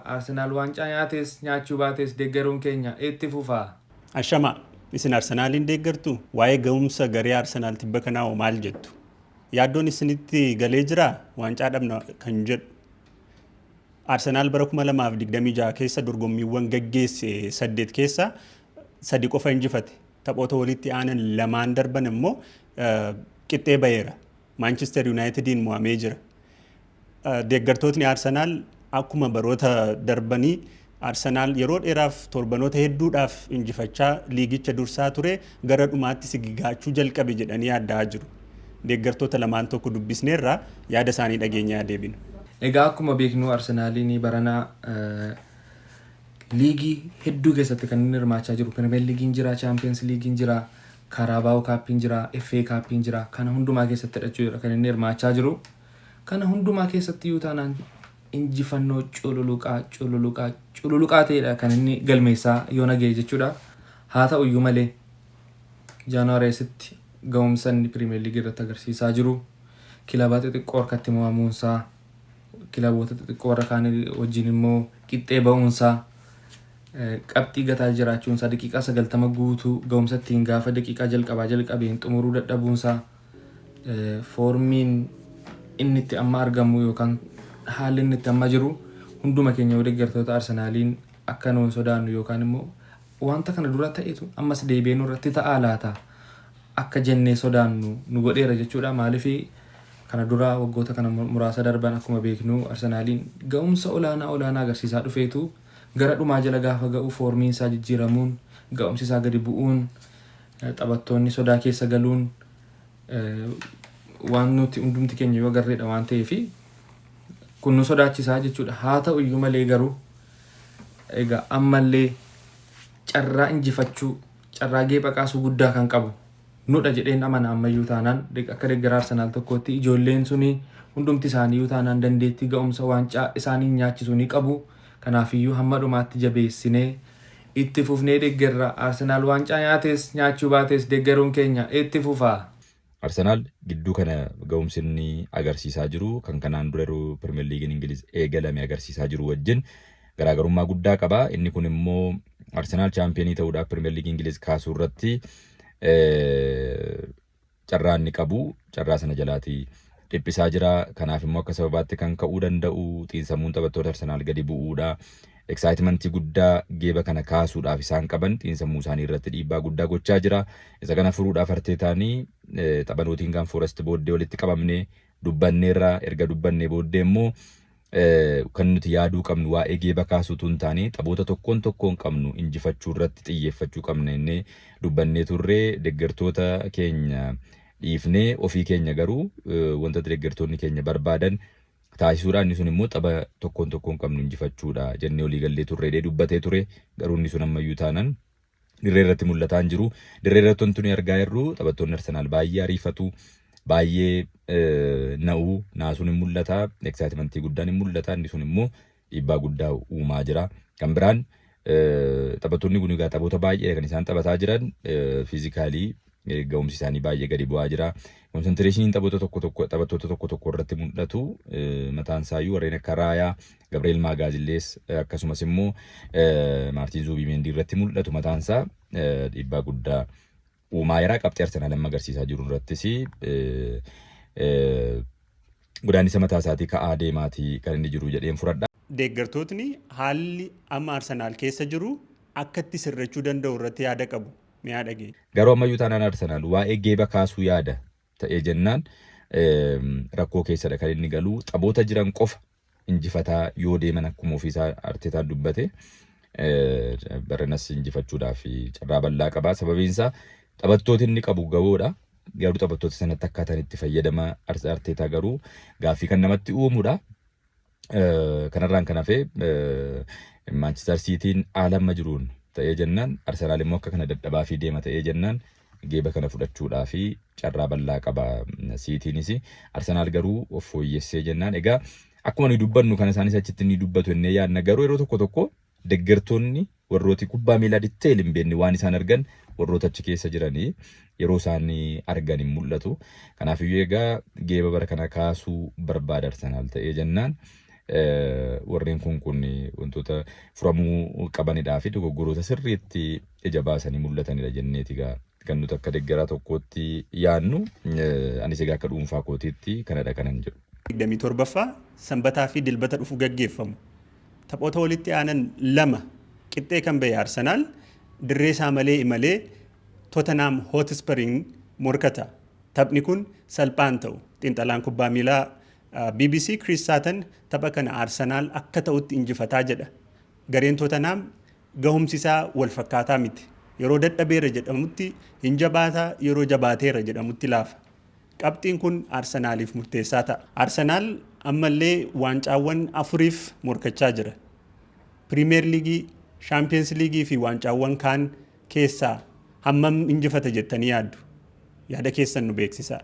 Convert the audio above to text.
Arsenaal waancaa nyaates nyaachuu baates deeggaruun keenya itti fufa. Ashamaa! Isin Arsenaaliin deeggartuu? Waa'ee ga'umsa garee Arsenaal tibba kanaa hoo maal jettu? Yaaddoon isinitti galee jiraa? Waancaa dhabna kan jedhu. Arsenaal bara 2026 keessa dorgommiiwwan gaggeesse 8 keessaa 3 qofa injifate. Taphoota walitti aanan lamaan darban immoo qixxee baheera. Maanchister Yuunaayitidiin mo'amee jira. Deeggartootni Arsenaal akkuma baroota darbanii Arsenaal yeroo dheeraaf torbanoota hedduudhaaf injifachaa liigicha dursaa ture gara dhumaatti sigigaachuu jalqabe jedhanii yaadda'aa jiru. Deeggartoota lamaan tokko dubbisneerra, yaada isaanii dhageenyee haa deebinu. Egaa akkuma beeknu Arsenaaliin barana liigii hedduu keessatti kan inni hirmaachaa jiru. Pirimeer Liigiin jira, Chaampiyeens Liigiin jira, Kaaraabaa'oo Kaappiin jira, FA Kaappiin jira. Kana hundumaa keessatti jechuudha kan inni hirmaachaa jiru. Kana hundumaa keessatti iyyuu taanaan injifannoo cululuqaa cululuqaa cululuqaa ta'edha kan inni galmeessaa yoona ga'e jechuudha. Haa ta'u iyyuu malee Jaanuwaarii asitti ga'umsa inni Pirimeer Liigii irratti agarsiisaa jiru kilaba xixiqqoo harkatti mo'amuunsaa, kilaboota xixiqqoo warra kaan wajjin immoo qixxee ba'uunsaa, qabxii gataa jiraachuunsaa, daqiiqaa 90 guutuu ga'umsa ittiin gaafa daqiiqaa jalqabaa jalqabeen xumuruu dadhabuunsaa, foormiin inni itti amma argamu yookaan haalli inni itti amma jiru hunduma keenya yoo deeggartoota Arsenaaliin akka nuun sodaannu yookaan immoo wanta kana dura ta'etu ammas deebi'ee nurratti ta'aa laata akka jennee sodaannu nu godheera jechuudha. Maaliif, kana dura waggoota kana muraasa darban akkuma beeknu Arsenaaliin ga'umsa olaanaa olaanaa agarsiisaa dhufeetu gara dhumaa jala gaafa ga'u foormiin isaa jijjiiramuun, ga'umsi isaa gadi bu'uun, taphattoonni sodaa keessa galuun waan nuti hundumti keenya yoo agarreedha waan ta'eef kun nu sodaachisaa jechuudha. Haa ta'u iyyuu malee garuu egaa ammallee carraa injifachuu, carraa geepha kaasuu guddaa kan qabu nudha jedheen amana. Ammayyuu taanaan akka deeggaraa Arsenaal tokkootti ijoolleen suni hundumti isaaniiyyuu taanaan dandeettii ga'umsa waancaa isaanii nyaachisu ni qabu. Kanaafiyyuu hamma dhumaatti jabeessinee itti fufnee deeggarra. Arsenaal waancaa nyaates nyaachuu baates deeggaruun keenya itti fufa. Arsenaal gidduu kana ga'umsi inni agarsiisaa jiru kan kanaan dura yeroo Pirimeer Liigiin Ingiliz eegalame agarsiisaa jiru wajjin garaagarummaa guddaa qaba. Inni kun immoo Arsenaal chaampiyoonii ta'uudhaaf Pirimeer Liigii Ingiliz kaasuu irratti carraa inni qabu carraa sana jalaatii dhiphisaa jira. Kanaaf immoo akka sababaatti kan ka'uu danda'u xiinsammuun taphattoota Arsenaal gadi bu'uudha. Excitement guddaa geeba kana kaasuudhaaf isaan qaban xiinsammuu isaanii irratti dhiibbaa guddaa gochaa jira. Isa kana furuudhaaf Arteetaanii tapha Nootingaam Forest booddee walitti qabamnee dubbanneerra. Erga dubbannee booddee immoo kan nuti yaaduu qabnu waa'ee geeba kaasuu utuu hin taane taphoota tokkoon tokkoon qabnu injifachuu irratti xiyyeeffachuu qabna jennee dubbannee turre. Deeggartoota keenya dhiifnee ofii keenya garuu wanta deeggartoonni keenya barbaadan taasisuudha. Inni sun immoo tapha tokkoon tokkoon qabnu injifachuudha jennee olii gallee turre jedhee dubbatee ture. Garuu inni sun ammayyuu taanan dirree irratti mul'ataa hin jiru. Dirree irratti wanti nuyi argaa jirru taphattoonni Arsenaal baay'ee ariifatu, baay'ee na'u, naasuun hin mul'ata, excitement guddaan hin mul'ata. Inni sun immoo dhiibbaa guddaa uumaa jira. Kan biraan taphattoonni kun egaa taphoota baay'ee kan isaan taphataa jiran, physically ga'umsi isaanii baay'ee gadi bu'aa jira. Concentrationiin taphoota tokko tokko taphattoota tokko tokko irratti mul'atu mataan isaayyuu warreen akka Raayaa, Gabriel Maagaazillees, akkasumas immoo Maartiin Zuubimeendii irratti mul'atu mataan isaa dhiibbaa guddaa uumaa jira. Qabxii Arsenaal amma agarsiisaa jiru irrattis godaannisa mataa isaatii ka'aa deemaatii kan inni jiru jedheen fudhadha. Deeggartootni haalli amma Arsenaal keessa jiru akka itti sirrachuu danda'u irratti yaada qabu. Mee haa dhageenyu. Garuu ammayyuu taanaan Arsenaal waa'ee geeba kaasuu yaada ta'ee jennaan rakkoo keessadha kan inni galu. Taphoota jiran qofa injifataa yoo deeman, akkuma ofiisaa Arteetaan dubbate, baranas injifachuudhaaf carraa bal'aa qaba. Sababiin isaa taphattooti inni qabu gahoodha. Garuu taphattoota sanatti akkaataan itti fayyadama Arteetaa garuu gaaffii kan namatti uumudha. Kanarraan kan hafe Maanchister Siitiin haala amma jiruun ta'ee jennaan, Arsenaal immoo akka kana dadhabaa fi deema ta'ee jennaan, geeba kana fudhachuudhaa fi carraa bal'aa qaba Siitiinis. Arsenaal garuu of fooyyessee jennaan, egaa akkuma nuyi dubbannu kana isaanis achitti ni dubbatu jennee yaadna. Garuu yeroo tokko tokko deeggartoonni warrooti kubbaa miilaa detail hin beekne waan isaan argan warroota achi keessa jiranii yeroo isaan argan hin mul'atu. Kanaafiyyuu egaa geeba bara kana kaasuu barbaada Arsenaal ta'ee jennaan Warreen kun kun wantoota furamuu qabanidhaa fi dogoggoroota sirriitti ija baasanii mul'atanidha jenneeti egaa kan nuti akka deeggaraa tokkootti yaannu. Anis egaa akka dhuunfaa kootiitti kanadha kanan jedhu. 27ffaa Sanbataa fi Dilbata dhufu gaggeeffamu. Taphoota walitti aanan lama qixxee kan ba'e Arsenaal dirree isaa malee imalee Tottenham Hotspuriin morkata. Taphni kun salphaan ta'u. Xiinxalaan kubbaa miilaa BBC Chris Sutton tapha kana Arsenaal akka ta'utti injifataa jedha. Gareen Tottenham gahumsi isaa wal fakkaataa miti. Yeroo dadhabeera jedhamutti hin jabaataa, yeroo jabaateera jedhamutti laafa. Qabxiin kun Arsenaaliif murteessaa ta'a. Arsenaal ammallee waancaawwan afuriif morkachaa jira. Piriimeer Liigii, Shaampiyoons Liigii fi waancaawwan kaan keessaa hammam injifata jettanii yaaddu? Yaada keessan nu beeksisaa.